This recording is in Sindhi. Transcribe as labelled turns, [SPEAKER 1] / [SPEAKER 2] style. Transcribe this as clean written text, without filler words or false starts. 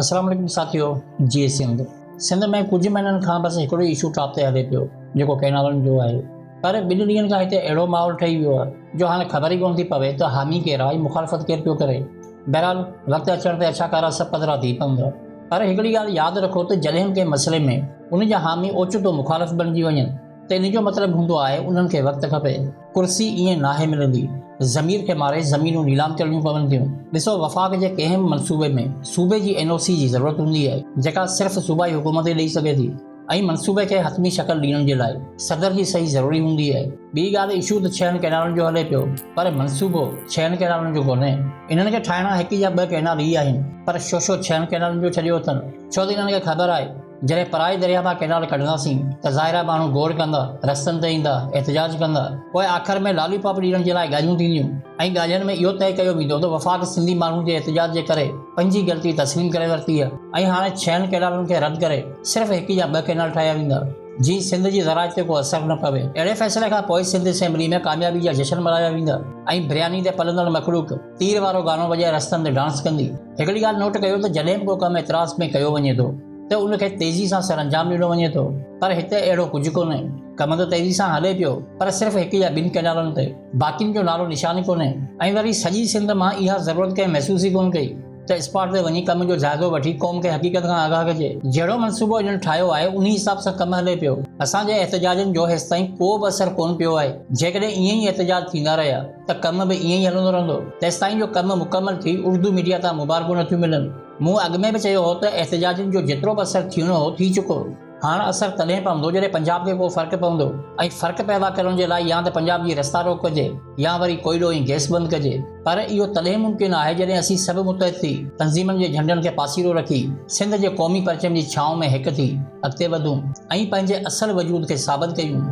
[SPEAKER 1] السلام عليڪم ساٿيو جي سنڌ سنڌ ۾ ڪجهه مهينن کان بس هڪڙو ئي اشو ٽاپ تي هلي پيو جيڪو ڪئنالن جو آهي پر ٻن ڏينهن کان هتي اهڙو ماحول ٺهي ويو آهي جو هاڻي خبر ئي ڪونه ٿي پوي ته حامي ڪير آهي ۽ مخالفت ڪير پيو ڪري بهرحال وقت اچڻ تي اڇا ڪارا سڀ پڌرا ٿي پوندا پر هڪڙي ڳالهه ياد رکو ته جڏهن به ڪنهن مسئلي ۾ ان جا حامي اوچتو مخالف بڻجي وڃن ته ان جو مطلب هوندو آهي انهن کي وقت کپي. ڪرسي ائين ناهي ملندي. ضمير کي ماري زمينون نيلام ڪرڻيون پون ٿيون. ڏسو وفاق جي ڪنهن به منصوبي ۾ صوبي جي اين او سي جي ضرورت هوندي آهي جيڪا صرف صوبائي حڪومت ئي ڏئي سگهي ٿي ۽ منصوبي کي حتمي شڪل ڏيڻ جي لاء صدر جي صحيح ضروري هوندي آهي. ٻي ڳالهه اشو ته ڇهن ڪئنالن جو هلي پيو پر منصوبو ڇهن ڪئنالن جو ڪونهي. انهن کي ٺاهڻا هڪ يا ٻه ڪئنال ئي آهن پر شوشو ڇهن ڪئنالن جو ڇڏيو اٿن ڇو ته انهن کي خبر آهي جڏهن پرائي درياهه مان ڪئنال ڪڍنداسين ته ظاهر آهي ماڻهو گوڙ ڪندا، رستن تي ايندا، احتجاج ڪندا. پوء آخر ۾ لالي پاپ ڏيڻ جي لاء ڳالهيون ٿينديون ۽ ڳالهين ۾ اهو طئي ڪيو ويندو ته وفاق سنڌي ماڻهن جي احتجاج جي ڪري پنهنجي غلطي تسليم ڪري ورتي آهي ۽ هاڻي ڇهن ڪئنالن کي رد ڪري صرف هڪ يا ٻه ڪئنال ٺاهيا ويندا جيئن سنڌ جي زراعت تي ڪو اثر نه پوي. اهڙي فيصلي کان پوء سنڌ اسيمبلي ۾ ڪاميابي جا جشن ملهايا ويندا ۽ برياني تي پلندڙ مخلوق تير وارو گانو وڄائي رستن تي ڊانس ڪندي. هڪڙي ڳالهه نوٽ ڪيو ته جڏهن به ڪو ڪم اعتراض ۾ ڪيو وڃي ٿو ته ان کي تيزي سان سرانجام ڏنو وڃي ٿو پر هتي اهڙو ڪجهه ڪونهي. ڪم ته تيزي سان هلي پيو پر صرف هڪ يا ٻن ڪئنالن تي، باقين جو نالو نشان ئي ڪونهي ۽ وري سڄي سنڌ مان اها ضرورت ڪنهن محسوس ئي ڪونه ڪئي ته اسپاٽ تي وڃي ڪم جو جائزو وٺي قوم کي حقيقت کان آگاهه ڪجي. جهڙو منصوبو انهن ٺاهيو آهي انهي حساب سان ڪم هلي پيو. اسان جي احتجاجن جو هيستائين ڪو به اثر ڪونه پيو آهي. جيڪڏهن ائين ئي احتجاج ٿيندا رهيا ته ڪم به ائين ئي هلندو رهندو تيستائين جو ڪم مڪمل ٿي اردو ميڊيا تان مبارڪون نٿيون ملن. مون اڳ ۾ به چيو هو ته احتجاجن جو جيترو به اثر ٿيڻو هو ٿي چڪو. هاڻ اثر تڏهن پوندو جڏهن پنجاب کي ڪو فرق پوندو ۽ فرق پيدا ڪرڻ جي لاء يا ته پنجاب جي رستا روڪ ڪجي يا وري ڪوئلو ۽ گئس بند ڪجي پر اهو تڏهن ممڪن آهي جڏهن اسين سڀ متحد ٿي تنظيمن جي جهنڊن کي پاسيرو رکي سنڌ جي قومي پرچم جي ڇانو ۾ هڪ ٿي اڳتي وڌون ۽ پنهنجي اصل وجود کي ثابت ڪيون.